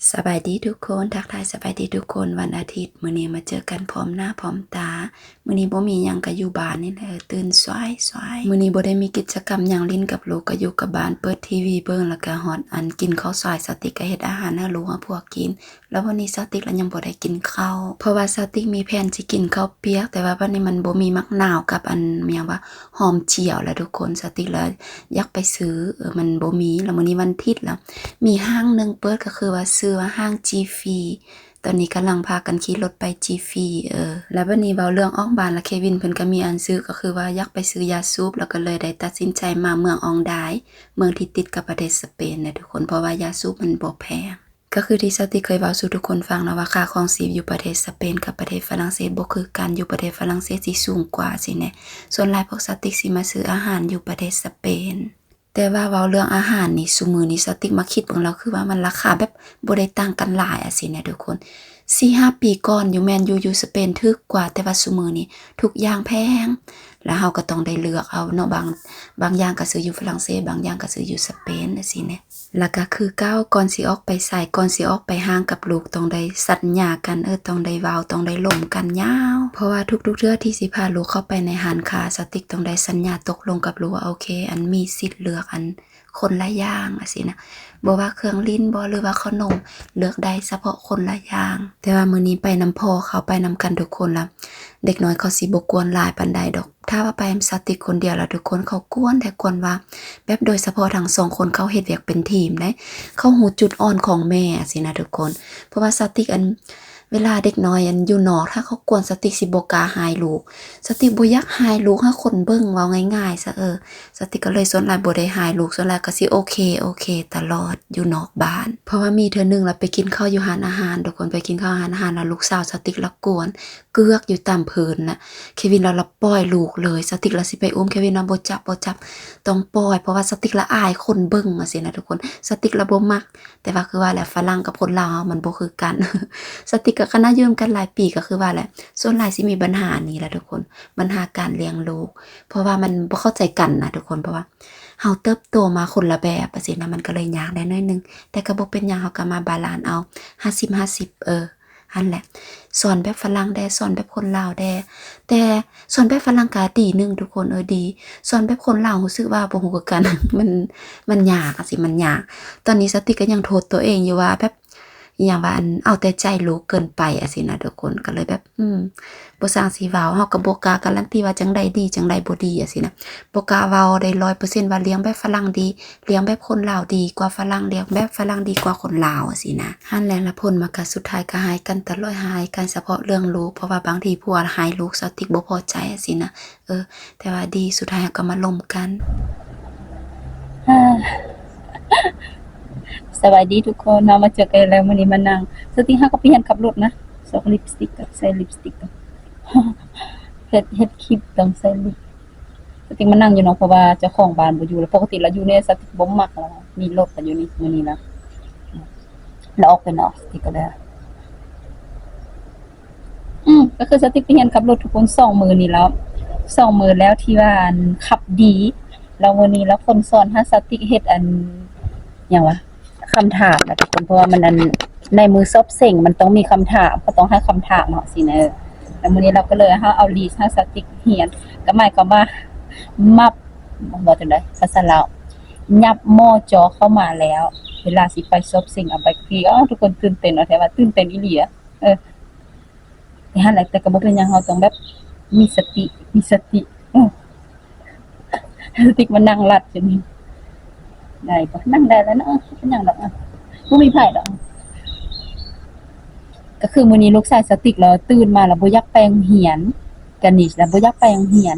ສະບາຍດີທຸກຄົນ, ທັກທາຍສະບາຍດີທຸກຄົນ, ວັນອາທິດ ມື້ນີ້ມາເຈີກັນພ້ອມໜ້າພ້ອມຕາ. ມື້ນີ້ບໍ່ມີຫຍັງ ກະຢູ່ບ້ານນີ້ແຫຼະ, ຕື່ນສວາຍໆ. ມື້ນີ້ບໍ່ໄດ້ມີກິດຈະກຳຫຍັງ ຫຼິ້ນກັບລູກ, ກະຢູ່ກັບບ້ານ, ເປີດທີວີເບິ່ງ, ແລ້ວກະຮອດອັນກິນເຂົ້າສວາຍ, ສາວຕິກກະເຮັດອາຫານໃຫ້ລູກໃຫ້ພວກກິນ. ແລ້ວວັນນີ້ສາວຕິກລະຍັງບໍ່ໄດ້ກິນເຂົ້າ ເພາະວ່າສາວຕິກມີແຜນຊິກິນເຂົ້າປຽກ, ແຕ່ວ່າບັດນີ້ມັນບໍ່ມີໝາກນາວກັບອັນ ຫຍັງວ່າ ຫອມຈຽວລະທຸກຄົນ. ສາວຕິກລະຢາກໄປຊື້ ເອີ ມັນບໍ່ມີ. ລະມື້ນີ້ວັນທິດລະ ມີຫ້າງໜຶ່ງເປີດ ກະຄືວ່າຊື່ວ່າຫ້າງຈີຟີ. ຕອນນີ້ກຳລັງພາກັນຂີ່ລົດໄປຈີຟີ ເອີ. ລະບັດນີ້ເວົ້າເລື່ອງອອກບ້ານລະ ເຄວິນເພິ່ນກະມີອັນຊື້ ກະຄືວ່າຢາກໄປຊື້ຢາສູບ ລະກະເລີຍໄດ້ຕັດສິນໃຈມາເມືອງອອງດາຍ ເມືອງທີ່ຕິດກັບປະເທດສະເປນນະທຸກຄົນ ເພາະວ່າຢາສູບມັນບໍ່ແພງ. ກະຄືທີ່ສາວຕິກເຄີຍເວົ້າສູ່ທຸກຄົນຟັງເນາະວ່າ ຄ່າຄອງຊີບຢູ່ປະເທດສະເປນກັບປະເທດຝຣັ່ງເສດບໍ່ຄືກັນ, ຢູ່ປະເທດຝຣັ່ງເສດຊິສູງກວ່າຊີ້ແນະ. ສ່ວນຫຼາຍພວກສາວຕິກຊິມາຊື້ອາຫານຢູ່ປະເທດສະເປນ. ແຕ່ວ່າເວົ້າເລື່ອງອາຫານນີ້ ຊຸມື້ນີ້ສາວຕິກມາຄິດເບິ່ງແລ້ວ ຄືວ່າມັນລາຄາແບບບໍ່ໄດ້ຕ່າງກັນຫຼາຍອາຊີ້ນະທຸກຄົນ. ສີ່ຫ້າປີກ່ອນຢູ່ ແມ່ນຢູ່ ຢູ່ສະເປນຖືກກວ່າ, ແຕ່ວ່າຊຸມື້ນີ້ທຸກຢ່າງແພງ ແລ້ວເຮົາກະຕ້ອງໄດ້ເລືອກເອົາເນາະ, ບາງ ບາງຢ່າງກະຊື້ຢູ່ຝຣັ່ງເສດ ບາງຢ່າງກະຊື້ຢູ່ສະເປນອາຊີ້ນະ. ລະກະຄືເກົ່າ ກ່ອນຊິອອກໄປໃສ ກ່ອນຊິອອກໄປຫ້າງກັບລູກ ຕ້ອງໄດ້ສັນຍາກັນ ເອີ ຕ້ອງໄດ້ເວົ້າ ຕ້ອງໄດ້ລົມກັນຍາວ ເພາະວ່າທຸກໆເທື່ອທີ່ຊິພາລູກເຂົ້າໄປໃນຮ້ານຄ້າ ສາວຕິກຕ້ອງໄດ້ສັນຍາຕົກລົງກັບລູກວ່າ ໂອເຄ ອັນມີສິດເລືອກອັນຄົນລະຢ່າງອາຊີ້ນະ ບໍ່ວ່າເຄື່ອງຫຼິ້ນບໍ ຫຼືວ່າເຂົ້າໜົມ ເລືອກໄດ້ສະເພາະຄົນລະຢ່າງ. ແຕ່ວ່າມື້ນີ້ໄປນຳພໍ່ເຂົາ ໄປນຳກັນທຸກຄົນລະ ເດັກນ້ອຍເຂົາຊິບໍ່ກວນຫຼາຍປານໃດດອກ. ຖ້າວ່າໄປສາວຕິກຄົນດຽວລະ ທຸກຄົນເຂົາກວນແທ້ກວນວ່າ ແບບໂດຍສະເພາະທັງສອງຄົນເຂົາເຮັດວຽກເປັນທີມໃດ໋ ເຂົາຮູ້ຈຸດອ່ອນຂອງແມ່ຊີ້ນະທຸກຄົນ. ເພາະວ່າສາວຕິກອັນ ເວລາເດັກນ້ອຍອັນຢູ່ນອກ ຖ້າເຂົາກວນ ສາວຕິກຊິບໍ່ກ້າຮ້າຍລູກ. ສາວຕິກບໍ່ຢາກຮ້າຍລູກໃຫ້ຄົນເບິ່ງ ເວົ້າງ່າຍໆຊະ ເອີ. ສາວຕິກກະເລີຍສ່ວນຫຼາຍບໍ່ໄດ້ຮ້າຍລູກ ສ່ວນຫຼາຍກະຊິໂອເຄ ໂອເຄຕະຫຼອດຢູ່ນອກບ້ານ. ເພາະວ່າມີເທື່ອໜຶ່ງລະໄປກິນເຂົ້າຢູ່ຮ້ານອາຫານ ທຸກຄົນ ໄປກິນເຂົ້າຮ້ານອາຫານລະ ລູກສາວສາວຕິກລະກວນ ເກືອກຢູ່ຕາມພື້ນນະ ເຄວິນລະ ລະປ່ອຍລູກເລີຍ. ສາວຕິກລະຊິໄປອຸ້ມ ເຄວິນວ່າ ບໍ່ຈັບ ບໍ່ຈັບ ຕ້ອງປ່ອຍ ເພາະວ່າສາວຕິກລະອາຍຄົນເບິ່ງອາຊີ້ນະທຸກຄົນ. ສາວຕິກລະບໍ່ມັກ ແຕ່ວ່າຄືວ່າແຫຼະ ຝຣັ່ງກັບຄົນລາວເຮົາມັນບໍ່ຄືກັນ. ສາວຕິກກະຂະໜາດຢູ່ນຳກັນຫຼາຍປີ ກະຄືວ່າແຫຼະ ສ່ວນຫຼາຍຊິມີບັນຫານີ້ລະທຸກຄົນ ບັນຫາການລ້ຽງລູກ ເພາະວ່າມັນບໍ່ເຂົ້າໃຈກັນນະທຸກຄົນ ເພາະວ່າເຮົາເຕີບໂຕມາຄົນລະແບບອາຊີ້ນະ ມັນກະເລີຍຍາກແດ່ໜ້ອຍໜຶ່ງ ແຕ່ກະບໍ່ເປັນຫຍັງ ເຮົາກະມາບາລານເອົາ ຫ້າສິບຫ້າສິບ ເອີ. ຫັ້ນແຫຼະ ສອນແບບຝຣັ່ງແດ່ ສອນແບບຄົນລາວແດ່ ແຕ່ສອນແບບຝຣັ່ງກະດີໜຶ່ງທຸກຄົນ ເອີ ດີ ສອນແບບຄົນລາວຮູ້ສຶກວ່າບໍ່ຮູ້ຄືກັນ ມັນ ມັນຍາກອາຊີ້ ມັນຍາກ. ຕອນນີ້ສາວຕິກກະຍັງໂທດໂຕເອງຢູ່ວ່າແບບ ອີຫຍັງວ່າ ອັນ ເອົາແຕ່ໃຈລູກເກີນໄປອາຊີ້ນະທຸກຄົນ ກະເລີຍແບບ ອືມ ບໍ່ຊ່າງຊິເວົ້າ ເຮົາກະບໍ່ກ້າກາຣັນຕີວ່າຈັ່ງໃດດີ ຈັ່ງໃດບໍ່ດີອາຊີ້ນະ ບໍ່ກ້າເວົ້າໄດ້ຮ້ອຍເປີເຊັນວ່າລ້ຽງແບບຝຣັ່ງດີ ລ້ຽງແບບຄົນລາວດີກວ່າຝຣັ່ງ ລ້ຽງແບບຝຣັ່ງດີກວ່າຄົນລາວຊີ້ນະ. ຫັ້ນແຫຼະ ລະຜົນມາກະສຸດທ້າຍກະຮ້າຍກັນຕະຫຼອດ ຮ້າຍກັນສະເພາະເລື່ອງລູກ ເພາະວ່າບາງທີຜົວຮ້າຍລູກ ສາວຕິກບໍ່ພໍໃຈອາຊີ້ນະ ເອີ ແຕ່ວ່າດີ ສຸດທ້າຍເຮົາກະມາລົມກັນ. ສະບາຍດີທຸກຄົນເນາະ ມາເຈີກັນອີກແລ້ວ ມື້ນີ້ມານັ່ງ ສາວຕິກເຮົາກະໄປຮຽນຂັບລົດນະ ຊອກລິບສະຕິກ ໃສ່ລິບສະຕິກ ເຮັດ ເຮັດຄລິບຕ້ອງໃສ່ລິບ ສາວຕິກມານັ່ງຢູ່ເນາະ ເພາະວ່າເຈົ້າຂອງບ້ານບໍ່ຢູ່ ແລ້ວປົກກະຕິລະຢູ່ນີ້ ສາວຕິກບໍ່ມັກລະ ມີລົດລະຢູ່ນີ້ ມື້ນີ້ລະ ລະອອກໄປນອກ ສາວຕິກກະເລີຍ ອືມ ກະຄືສາວຕິກໄປຮຽນຂັບລົດທຸກຄົນ ສອງມື້ນີ້ແລ້ວ ສອງມື້ແລ້ວທີ່ວ່າ ອັນ ຂັບດີ ລະມື້ນີ້ລະຄົນສອນໃຫ້ສາວຕິກເຮັດ ອັນ ຫຍັງວະ ຄຳຖາມນະທຸກຄົນ ເພາະວ່າມັນ ອັນ ໃນມື້ສອບເສັງມັນຕ້ອງມີຄຳຖາມ ເຂົາຕ້ອງໃຫ້ຄຳຖາມເນາະຊີ້ນະ ເອີ ລະມື້ນີ້ລາວກະເລີຍ ເຮົາເອົາລິບໃຫ້ສາວຕິກຮຽນ ກະໝາຍຄວາມວ່າ ມັບ ເວົ້າຈັ່ງໃດ ພາສາລາວ ຍັບມໍ່ຈໍເຂົ້າມາແລ້ວ ເວລາຊິໄປສອບເສັງເອົາໃບຂັບຂີ່ ອ້າວ ທຸກຄົນຕື່ນເຕັ້ນເນາະ ແທ້ວ່າຕື່ນເຕັ້ນອີ່ຫຼີ ເອີ. ແຕ່ຫັ້ນແຫຼະ ແຕ່ກະບໍ່ເປັນຫຍັງ ເຮົາຕ້ອງແບບມີສະຕິ ມີສະຕິ ເອີ ສະຕິກມານັ່ງລັດຢູ່ນີ້ ໄດ້ບໍ່ ນັ່ງໄດ້ແລ້ວເນາະ ເອີ ບໍ່ເປັນຫຍັງດອກ ເອີ ບໍ່ມີໃຜດອກ ກະຄືມື້ນີ້ລູກຊາຍສະຕິກລະຕື່ນມາລະບໍ່ຢາກໄປໂຮງຮຽນ ກະນີ້ລະບໍ່ຢາກໄປໂຮງຮຽນ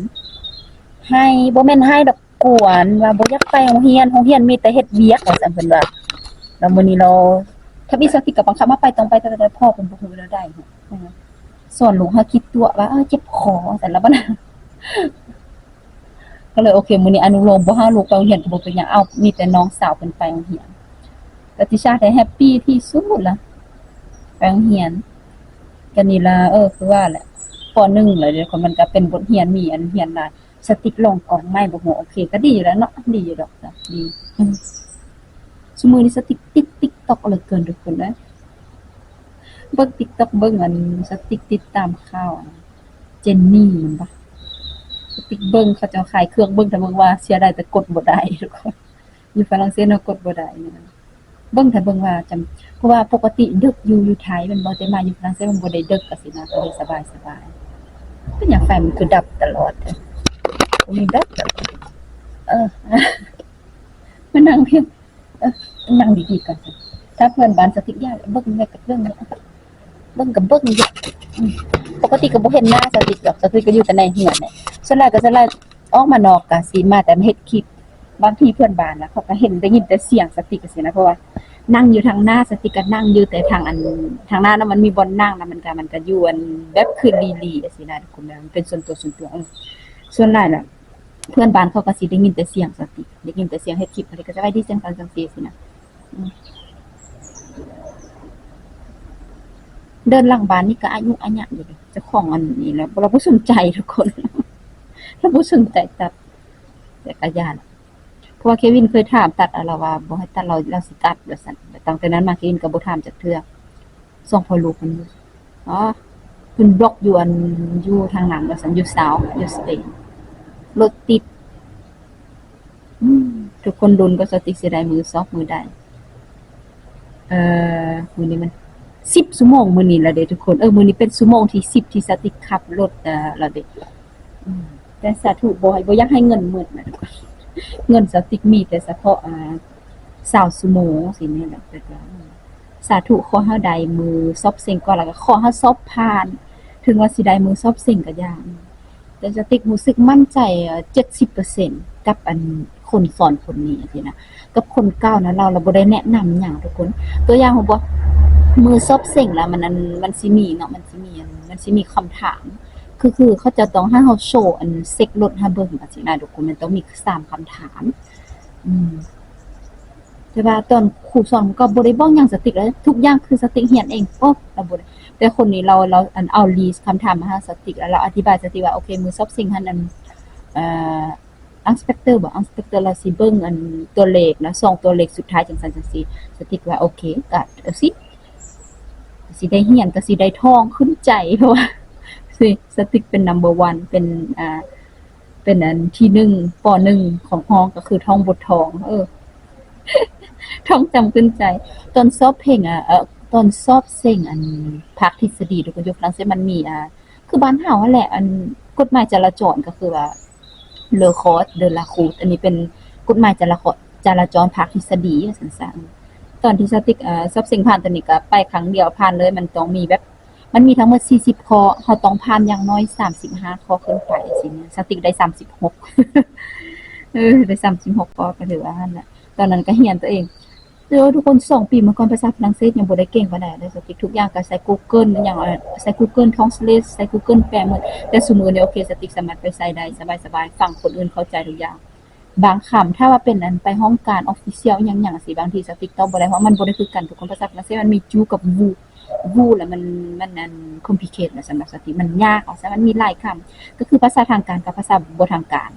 ໄຫ້ ບໍ່ແມ່ນໄຫ້ດອກ ກວນວ່າບໍ່ຢາກໄປໂຮງຮຽນ ໂຮງຮຽນມີແຕ່ເຮັດວຽກວ່າຊັ້ນເພິ່ນວ່າ ລະມື້ນີ້ລາວ ຖ້າມີສະຕິກະບັງຄັບມາໄປ ຕ້ອງໄປ ແຕ່ພໍ່ເພິ່ນບໍ່ຮູ້ແນວໃດ ສອນລູກເຮົາຂີ້ຕົວະວ່າ ເອີ ເຈັບຄໍວ່າຊັ້ນລະບັດ ກະເລີຍໂອເຄ ມື້ນີ້ອະນຸໂລມບໍ່ໃຫ້ລູກໄປໂຮງຮຽນກະບໍ່ເປັນຫຍັງ ເອົາ ມີແຕ່ນ້ອງສາວເພິ່ນໄປໂຮງຮຽນ ກະຕິຊາໄດ້ແຮັບປີ້ທີ່ສຸດລະ ໄປໂຮງຮຽນ ກະນີ້ລະ ເອີ ຄືວ່າແຫຼະ ປໍໜຶ່ງລະ ດຽວມັນກະເປັນບົດຮຽນ ມີອັນຮຽນຫຼາຍ ສະຕິກລອງກ້ອງໃໝ່ບໍ່ຮູ້ ໂອເຄ ກະດີຢູ່ແລ້ວເນາະ ດີຢູ່ດອກ ກະດີ ອືມ ຊຸມື້ນີ້ສະຕິກຕິດຕິກຕັອກເຫຼືອເກີນທຸກຄົນເອີຍ ເບິ່ງຕິກຕັອກ ເບິ່ງອັນ ສະຕິກຕິດຕາມຂ່າວອັນ ເຈນນີ ແມ່ນບໍ່? ສະຕິກເບິ່ງ ເຂົາເຈົ້າຂາຍເຄື່ອງ ເບິ່ງແຕ່ເບິ່ງວ່າເສຍດາຍແຕ່ກົດບໍ່ໄດ້ທຸກຄົນ. ຢູ່ຝຣັ່ງເສດເຮົາກົດບໍ່ໄດ້ນະ ເບິ່ງແຕ່ເບິ່ງວ່າຈຳ ເພາະວ່າປົກກະຕິດຶກຢູ່ ຢູ່ໄທແມ່ນບໍ່? ແຕ່ມາຢູ່ຝຣັ່ງເສດມັນບໍ່ໄດ້ດຶກ ກະຊິນະ ກະເລີຍສະບາຍໆ. ເປັນຫຍັງໄຟມັນຄືດັບຕະຫຼອດ? ໂອ້ຍ ດັບຕະຫຼອດ. ເອີ ມານັ່ງພຽງ ເອີ ນັ່ງດີໆກ່ອນ. ຖ້າເພື່ອນບ້ານສະຕິກຢາກເບິ່ງແມ່ກະເບິ່ງ ເບິ່ງກະເບິ່ງຢູ່. ອືມ ປົກກະຕິກະບໍ່ເຫັນໜ້າສະຕິກດອກ ສະຕິກກະຢູ່ແຕ່ໃນເຮືອນແຫຼະ. ສ່ວນຫຼາຍກະ ສ່ວນຫຼາຍອອກມານອກກະຊິມາແຕ່ມາເຮັດຄລິບ. ບາງທີເພື່ອນບ້ານນະ ເຂົາກະເຫັນ ໄດ້ຍິນແຕ່ສຽງສະຕິກຈັ່ງຊີ້ນະ ເພາະວ່ານັ່ງຢູ່ທາງໜ້າ ສະຕິກກະນັ່ງຢູ່ແຕ່ທາງອັນ ທາງໜ້ານະ ມັນມີບ່ອນນັ່ງນະ ມັນກະ ມັນກະຢູ່ອັນແບບຄືລີໆຈັ່ງຊີ້ນະ ມັນເປັນສ່ວນຕົວ ສ່ວນຕົວ. ເອີ ສ່ວນຫຼາຍນະ ເພື່ອນບ້ານເຂົາກະຊິໄດ້ຍິນແຕ່ສຽງສະຕິກ ໄດ້ຍິນແຕ່ສຽງເຮັດຄລິບ ເຂົາກະສະບາຍດີຈັ່ງຊັ້ນຈັ່ງຊີ້ຊີ້ນະ. ອືມ ເດີ່ນຫຼັງບ້ານນີ້ກະອາຍຸອາຍະຢູ່ເດ ເຈົ້າຂອງອັນນີ້ລະ ລາວບໍ່ສົນໃຈທຸກຄົນ ລາວບໍ່ສົນໃຈຕັດ ແຕ່ກະຢ່າລະ ເພາະວ່າເຄວິນເຄີຍຖາມຕັດ ລາວວ່າບໍ່ໃຫ້ຕັດ ລາວ ລາວຊິຕັດວ່າຊັ້ນ. ແຕ່ຕັ້ງແຕ່ນັ້ນມາເຄວິນກະບໍ່ຖາມຈັກເທື່ອ. ສອງພໍ່ລູກເພິ່ນຢູ່ ອໍ ເພິ່ນບລັອກຢູ່ອັນ ຢູ່ທາງນັ້ນວ່າຊັ້ນ ຢູ່ຊາວ ຢູ່ສະເປນ ລົດຕິດ. ອືມ ທຸກຄົນລຸ້ນກະສະຕິກຊິໄດ້ມືຊອບມື້ໃດ. ເອີ ມື້ນີ້ມັນສິບຊົ່ວໂມງມື້ນີ້ລະເດທຸກຄົນ. ເອີ ມື້ນີ້ເປັນຊົ່ວໂມງທີສິບທີ່ສະຕິກຂັບລົດ ເອີ ລະເດ. ອືມ ແຕ່ສາທຸ ບໍ່ໃຫ້ ບໍ່ຢາກໃຫ້ເງິນໝົດນະທຸກຄົນ. ເງິນສະຕິກມີແຕ່ສະເພາະ ອ່າ ຊາວຊົ່ວໂມງຊີ້ນີ້ແຫຼະ. ແຕ່ກະ ສາທຸ ຂໍໃຫ້ເຮົາໄດ້ມືຊອບເສັງກ່ອນ ລະກະຂໍໃຫ້ເຮົາຊອບຜ່ານ ເຖິງວ່າຊິໄດ້ມືຊອບເສັງກະຢ່າ. ແຕ່ສະຕິກຮູ້ສຶກໝັ້ນໃຈ ເຈັດສິບເປີເຊັນ ກັບອັນຄົນສອນຄົນນີ້ຊີ້ນະ ກັບຄົນເກົ່ານະ ລາວ ລາວບໍ່ໄດ້ແນະນຳຫຍັງທຸກຄົນ. ຕົວຢ່າງຮູ້ບໍ່ ມືຊອບເສັງລະ ມັນ ອັນ ມັນຊິມີເນາະ ມັນຊິມີອັນ ມັນຊິມີຄຳຖາມ ຄື ຄືເຂົາເຈົ້າຕ້ອງໃຫ້ເຮົາໂຊ ອັນ ເຊັກລົດໃຫ້ເບິ່ງຈັ່ງຊີ້ນະ ໂດກູເມັນຕ້ອງມີສາມຄຳຖາມ. ອືມ ແຕ່ວ່າຕອນຄູສອນກະບໍ່ໄດ້ບອກຫຍັງສະຕິກເລີຍ ທຸກຢ່າງຄືສະຕິກຮຽນເອງ. ໂອ້ ລາວບໍ່ໄດ້ ແຕ່ຄົນນີ້ລາວ ລາວ ອັນ ເອົາລິສຄຳຖາມມາໃຫ້ສະຕິກ ລະລາວອະທິບາຍສະຕິກວ່າ ໂອເຄ ມື້ຊອບເສັງຫັ້ນ ອັນ ເອີ ອິນສະເປັກເຕີ ບໍ່ ອິນສະເປັກເຕີລາວຊິເບິ່ງອັນຕົວເລກນະ ສອງຕົວເລກສຸດທ້າຍຈັ່ງຊັ້ນຈັ່ງຊີ້. ສະຕິກວ່າ ໂອເຄ ກະເອົາຊິ ຊິໄດ້ຮຽນ ກະຊິໄດ້ທ່ອງຂຶ້ນໃຈ ເພາະວ່າ ສະຕິກເປັນນຳເບີວັນ ເປັນ ອ່າ ເປັນອັນທີໜຶ່ງ ປໍໜຶ່ງຂອງຫ້ອງ ກະຄືທ່ອງບົດທ່ອງ. ເອີ ທ່ອງຈຳຂຶ້ນໃຈ. ຕອນສອບເສັງ ອາ ເອີ ຕອນສອບເສັງອັນພາກທິດສະດີ ທຸກຄົນ ຢູ່ຝຣັ່ງເສດມັນມີ ອາ ຄືບ້ານເຮົາຫັ້ນແຫຼະ ອັນ ກົດໝາຍຈະລາຈອນ ກະຄືວ່າ ເລີຄອດ ເດີລາຄູດ ອັນນີ້ເປັນກົດໝາຍຈະລາ ຈະລາຈອນພາກທິດສະດີວ່າຊັ້ນຊະ. ຕອນທີ່ສະຕິກ ເອີ ສອບເສັງຜ່ານຕົວນີ້ກະໄປຄັ້ງດຽວຜ່ານເລີຍ ມັນຕ້ອງມີແບບ ມັນມີທັງໝົດສີ່ສິບຂໍ້ ເຮົາຕ້ອງຜ່ານຢ່າງໜ້ອຍສາມສິບຫ້າຂໍ້ຂຶ້ນໄປຊີ້ນະ. ສະຕິກໄດ້ສາມສິບຫົກ ເອີ ໄດ້ສາມສິບຫົກຂໍ້ ກະຖືວ່າຫັ້ນແຫຼະ. ຕອນນັ້ນກະຮຽນຕົວເອງ ເອີ ທຸກຄົນ ສອງປີມາກ່ອນພາສາຝຣັ່ງເສດຍັງບໍ່ໄດ້ເກັ່ງປານໃດເດ້ ສະຕິກທຸກຢ່າງກະໃຊ້ກູເກີນ ຫຍັງ ໃຊ້ກູເກີນທຣານສເລດ ໃຊ້ກູເກີນແປໝົດ. ແຕ່ຊຸມື້ນີ້ໂອເຄ ສະຕິກສາມາດໄປໃຊ້ໄດ້ສະບາຍໆ ຟັງຄົນອື່ນເຂົ້າໃຈທຸກຢ່າງ. ບາງຄຳ ຖ້າວ່າເປັນອັນໄປຫ້ອງການອອບຟິຊຽວຫຍັງຫຍັງຊີ້ ບາງທີສະຕິກຕອບບໍ່ໄດ້ ເພາະວ່າມັນບໍ່ໄດ້ຄືກັນ ທຸກຄົນ. ພາສາຝຣັ່ງເສດມັນມີ tu ກັບ vous vous ລະມັນ ມັນອັນຄອມພລິເຄດ ລະສຳລັບສະຕິກມັນຍາກ ວ່າຊັ້ນ ມັນມີຫຼາຍຄຳ ກະຄືພາສາທາງການກັບພາສາບໍ່ທາງການ.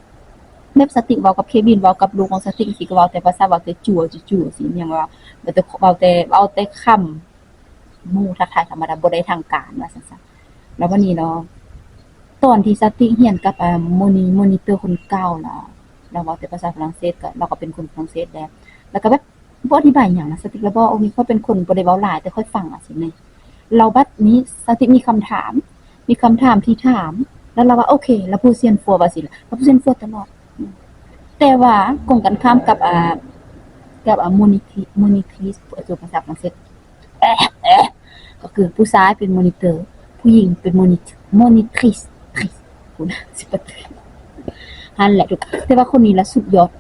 ແບບສະຕິກເວົ້າກັບເຄວິນ ເວົ້າກັບລູກຂອງສະຕິກຊີ້ ກະເວົ້າແຕ່ພາສາ ເວົ້າແຕ່ຈູ່ ຈູ່ ຈູ່ຊີ້ ຫຍັງວ່າ ເວົ້າແຕ່ ເວົ້າແຕ່ ເວົ້າແຕ່ຄຳ ໝູ່ທັກທາຍທຳມະດາ ບໍ່ໄດ້ທາງການວ່າຊັ້ນຊະ. ລະບາດນີ້ເນາະ ຕອນທີ່ສະຕິກຮຽນກັບ ອາ ໂມນີ ໂມນີເຕີຄົນເກົ່າລະ ລາວເວົ້າແຕ່ພາສາຝຣັ່ງເສດ ກະ ລາວກະເປັນຄົນຝຣັ່ງເສດແດ່ ລະກະແບບບໍ່ອະທິບາຍຫຍັງນະ ສະຕິກລະບອກ ໂອເຄ ຂ້ອຍເປັນຄົນບໍ່ໄດ້ເວົ້າຫຼາຍ ແຕ່ຂ້ອຍຟັງ ວ່າຊັ້ນແຫຼະ. ລະບາດນີ້ສະຕິກມີຄຳຖາມ ມີຄຳຖາມທີ່ຖາມ ລະລາວວ່າ ໂອເຄ ລະ prochaine fois ວ່າຊີ້ລະ ລະ prochaine fois ຕະຫຼອດ. ແຕ່ວ່າກົງກັນຂ້າມກັບ ອາ ກັບ ອາ ໂມນີ ໂມນີທຣິສ ເອີ ພາສາຝຣັ່ງເສດ ກະຄືຜູ້ຊາຍເປັນໂມນີເຕີ ຜູ້ຍິງເປັນໂມນີ ໂມນີທຣິສ ທຣິສ ພຸ້ນ ຊິປະຕິ ຫັ້ນແຫຼະທຸກ ແຕ່ວ່າຄົນນີ້ລະສຸດຍອດ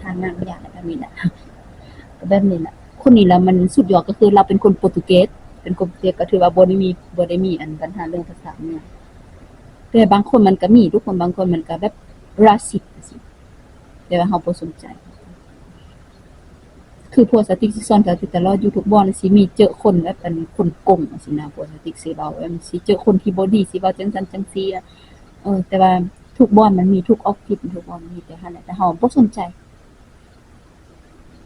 ທາງນາງຢາກແບບນີ້ລະ ກະແບບນີ້ລະ ຄົນນີ້ລະມັນສຸດຍອດ ກະຄືລາວເປັນຄົນໂປຣຕຸເກດ ເປັນຄົນໂປຣຕຸເກດ ກະຖືວ່າບໍ່ໄດ້ມີ ບໍ່ໄດ້ມີອັນບັນຫາເລື່ອງພາສາຫຍັງ. ແຕ່ບາງຄົນມັນກະມີ ທຸກຄົນ ບາງຄົນມັນກະແບບລາຊິດ ແຕ່ວ່າເຮົາບໍ່ສົນໃຈ ຄືພວກສະຕິກຊິສອນສະຕິກຕະຫຼອດ ຢູ່ທຸກບ່ອນຊິມີເຈີຄົນແບບອັນຄົນກົງຊີ້ນະ ພວກສະຕິກຊິເວົ້າ ຊິເຈີຄົນທີ່ບໍ່ດີ ຊິເວົ້າຈັ່ງຊັ້ນຈັ່ງຊີ້. ເອີ ແຕ່ວ່າທຸກບ່ອນມັນມີ ທຸກອອບຟິດ ທຸກບ່ອນມັນມີ ແຕ່ຫັ້ນແຫຼະ ແຕ່ເຮົາບໍ່ສົນໃຈ.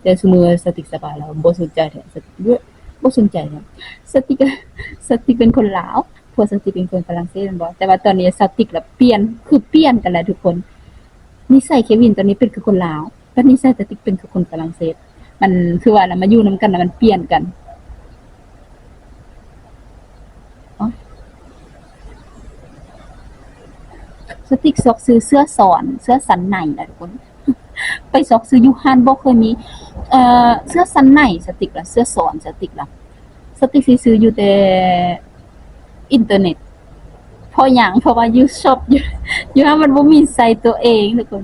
ແຕ່ຊຸມື້ສະຕິກສະບາຍແລ້ວ ບໍ່ສົນໃຈແທ້ ສະຕິກ ບໍ່ສົນໃຈແລ້ວ. ສະຕິກ ສະຕິກເປັນຄົນລາວ, ຜົວສະຕິກເປັນຄົນຝຣັ່ງເສດແມ່ນບໍ່? ແຕ່ວ່າຕອນນີ້ສະຕິກລະປ່ຽນ, ຄືປ່ຽນກັນແລ້ວທຸກຄົນ. ນິໄສເຄວິນຕອນນີ້ເປັນຄືຄົນລາວ, ບັດນິໄສສະຕິກເປັນຄືຄົນຝຣັ່ງເສດ. ມັນຄືວ່າລະ ມາຢູ່ນຳກັນລະມັນປ່ຽນກັນ. ອໍ ສະຕິກຊອກຊື້ເສື້ອສອນ, ເສື້ອສັນໃນນະທຸກຄົນ. ໄປຊອກຊື້ຢູ່ຮ້ານບໍ່ເຄີຍມີ ເອີ ເສື້ອສັນໃນສະຕິກລະ ເສື້ອສອນສະຕິກລະ ສະຕິກຊິຊື້ຢູ່ແຕ່ອິນເຕີເນັດ. ເພາະຫຍັງ? ເພາະວ່າຢູ່ຊັອບ ຢູ່ ຢູ່ຫັ້ນມັນບໍ່ມີໃສ່ຕົວເອງທຸກຄົນ,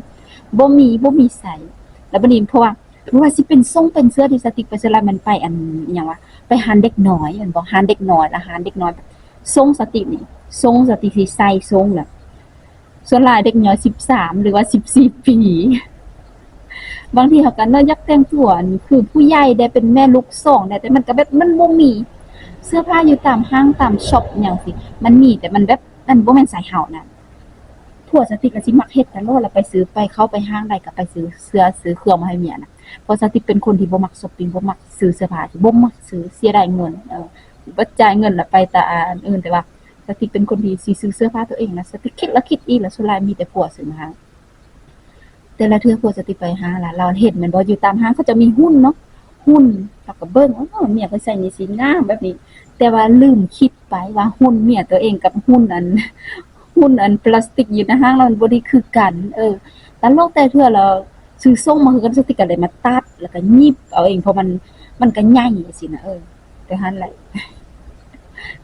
ບໍ່ມີ ບໍ່ມີໃສ່. ແລ້ວບັດນີ້ເພາະວ່າ ບໍ່ວ່າຊິເປັນຊົງເປັນເສື້ອທີ່ສະຕິກໄປ ສ່ວນຫຼາຍມັນໄປອັນ ອີຫຍັງວະ ໄປຮ້ານເດັກນ້ອຍແມ່ນບໍ່? ຮ້ານເດັກນ້ອຍ ລະຮ້ານເດັກນ້ອຍ ຊົງສະຕິກນີ້ ຊົງສະຕິກຊິໃສ່ຊົງລະ ສ່ວນຫຼາຍເດັກນ້ອຍສິບສາມ ຫຼືວ່າສິບສີ່ປີ. ບາງທີເຮົາກໍເນາະ ຢາກແຕ່ງຕົວ ອັນ ຄືຜູ້ໃຫຍ່ແດ່ ເປັນແມ່ລູກສອງແດ່ ແຕ່ມັນກໍແບບ ມັນບໍ່ມີເສື້ອຜ້າຢູ່ຕາມຫ້າງ ຕາມຊັອບຫຍັງຊີ້ ມັນມີ ແຕ່ມັນແບບ ມັນບໍ່ແມ່ນສາຍເຮົານະ. ຜົວສະຕິກກໍຊິມັກເຮັດຕະຫຼອດລະ ໄປຊື້ ໄປເຂົ້າໄປຫ້າງໃດກໍໄປຊື້ເສື້ອ ຊື້ເຄື່ອງມາໃຫ້ເມຍນະ. ເພາະສະຕິກເປັນຄົນທີ່ບໍ່ມັກຊັອບປິງ ບໍ່ມັກຊື້ເສື້ອຜ້າ ບໍ່ມັກຊື້ ເສຍດາຍເງິນ ເອີ ບັດຈ່າຍເງິນລະໄປແຕ່ອັນອື່ນ. ແຕ່ວ່າ ສະຕິກເປັນຄົນທີ່ຊິຊື້ເສື້ອຜ້າຕົວເອງນະ ສະຕິກຄິດລະຄິດອີກລະ ສ່ວນຫຼາຍມີແຕ່ຜົວຊື້ມາໃຫ້. ແຕ່ລະເທື່ອຜົວສະຕິກໄປຫ້າງລະ ລາວເຫັນແມ່ນບໍ່ ຢູ່ຕາມຫ້າງເຂົາເຈົ້າມີຫຸ່ນເນາະ ຫຸ່ນ ລາວກໍເບິ່ງ ໂອ້ ເມຍຂ້ອຍໃສ່ນີ້ຊິງາມແບບນີ້ ແຕ່ວ່າລືມຄິດໄປວ່າຫຸ່ນເມຍຕົວເອງກັບຫຸ່ນອັນ ຫຸ່ນອັນປລາສຕິກຢູ່ໃນຫ້າງລະມັນບໍ່ໄດ້ຄືກັນ. ເອີ ຕະຫຼອກ ແຕ່ເທື່ອລາວຊື້ສົ່ງມາຄືກັນ ສະຕິກກໍເລີຍມາຕັດ ແລ້ວກໍຫຍິບເອົາເອງ ເພາະມັນ ມັນກໍໃຫຍ່ຊີ້ນະ ເອີ. ແຕ່ຫັ້ນແຫຼະ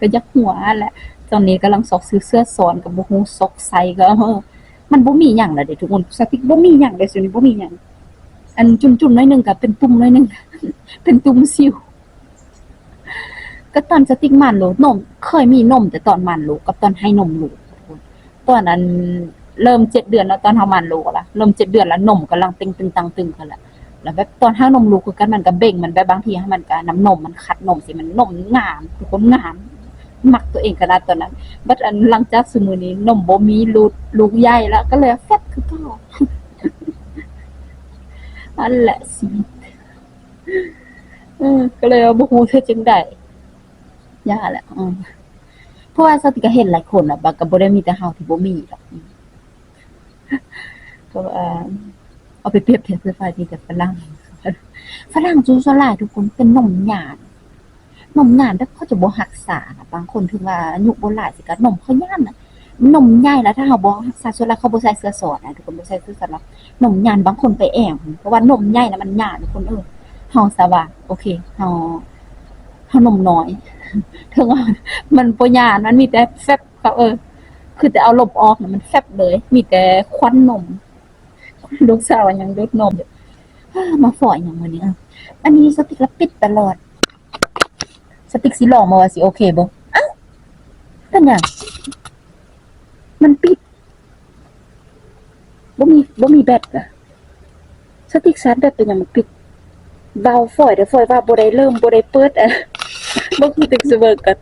ກໍຢາກຫົວຫັ້ນແຫຼະ. ຕອນນີ້ກຳລັງຊອກຊື້ເສື້ອສອນ ກໍບໍ່ຮູ້ຊອກໃສ່ກໍ ມັນບໍ່ມີຫຍັງແລ້ວເດ້ທຸກຄົນ ສະຕິກບໍ່ມີຫຍັງເດ້ ສ່ວນນີ້ບໍ່ມີຫຍັງ. ອັນຈຸ່ມໆໜ້ອຍໜຶ່ງກໍເປັນຕຸ່ມໜ້ອຍໜຶ່ງ ເປັນຕຸ່ມສິວ. ກໍຕອນສະຕິກມານລູກ ນົມ ເຄີຍມີນົມແຕ່ຕອນມານລູກກັບຕອນໃຫ້ນົມລູກ. ຕອນນັ້ນເລີ່ມເຈັດເດືອນເນາະ ຕອນເຮົາມານລູກລະ ເລີ່ມເຈັດເດືອນລະນົມກຳລັງເຕັງຕຶງຕັງຕຶງຫັ້ນລະ ລະແບບຕອນໃຫ້ນົມລູກຄືກັນ ມັນກະເບັ່ງ ມັນແບບບາງທີໃຫ້ມັນກະນ້ຳນົມ ມັນຂັດນົມຊີ້ ມັນນົມງາມ ທຸກຄົນງາມ ມັກຕົວເອງຂະໜາດຕອນນັ້ນ. ບັດອັນຫຼັງຈາກຊຸມື້ນີ້ນົມບໍ່ມີ ລູກ ລູກໃຫຍ່ລະ ກະເລີຍແຟບຄືເກົ່າ. ອັນແຫຼະຊີວິດ ເອີ ກະເລີຍວ່າບໍ່ຮູ້ຊິເຮັດຈັ່ງໃດ ຢ່າແຫຼະ ເອີ ເພາະວ່າສະຕິກກະເຫັນຫຼາຍຄົນລະ ບາດກະບໍ່ໄດ້ມີແຕ່ເຮົາທີ່ບໍ່ມີດອກ. ເພາະວ່າເອົາໄປປຽບທຽບຄືໄຟມີແຕ່ຝຣັ່ງ ຝຣັ່ງສ່ວນຫຼາຍທຸກຄົນເປັນນົມຫຍາດ ນົມຫຍາດແບບເຂົາຈະບໍ່ຮັກສານະ. ບາງຄົນເຖິງວ່າອາຍຸບໍ່ຫຼາຍຊິກະນົມເຂົາຫຍາດນະ ນົມໃຫຍ່ລະ ຖ້າເຮົາບໍ່ຮັກສາ ສ່ວນຫຼາຍເຂົາບໍ່ໃສ່ເສື້ອສອນນະ ທຸກຄົນບໍ່ໃສ່ເສື້ອສອນລະ ນົມຫຍາດ ບາງຄົນໄປແອວ ເພາະວ່ານົມໃຫຍ່ລະມັນຫຍາດ ທຸກຄົນເອີຍ. ເຮົາຊະວ່າໂອເຄ ເຮົາ ເຮົານົມນ້ອຍ ເຖິງວ່າມັນບໍ່ຫຍາດ ມັນມີແຕ່ແຟບ ເຂົາ ເອີ ຄືແຕ່ເອົາລົມອອກນະ ມັນແຟບເລີຍ ມີແຕ່ຄວັນນົມ. ລູກສາວຍັງດູດນົມຢູ່. ມາພໍ້ອີ່ຫຍັງມື້ນີ້? ອັນນີ້ສະຕິກລະປິດຕະຫຼອດ. ສະຕິກຊິລອງເບິ່ງວ່າຊິໂອເຄບໍ່? ອ້າວ ເປັນຫຍັງ? ມັນປິດ. ບໍ່ມີ ບໍ່ມີແບັດລະ. ສະຕິກຊາດແບັດເປັນຫຍັງມັນປິດ? ເວົ້າຝອຍເດີ້ ຝອຍວ່າບໍ່ໄດ້ເລີ່ມ ບໍ່ໄດ້ເປີດ. ເບິ່ງ ສະຕິກຊິເບິ່ງກັນ.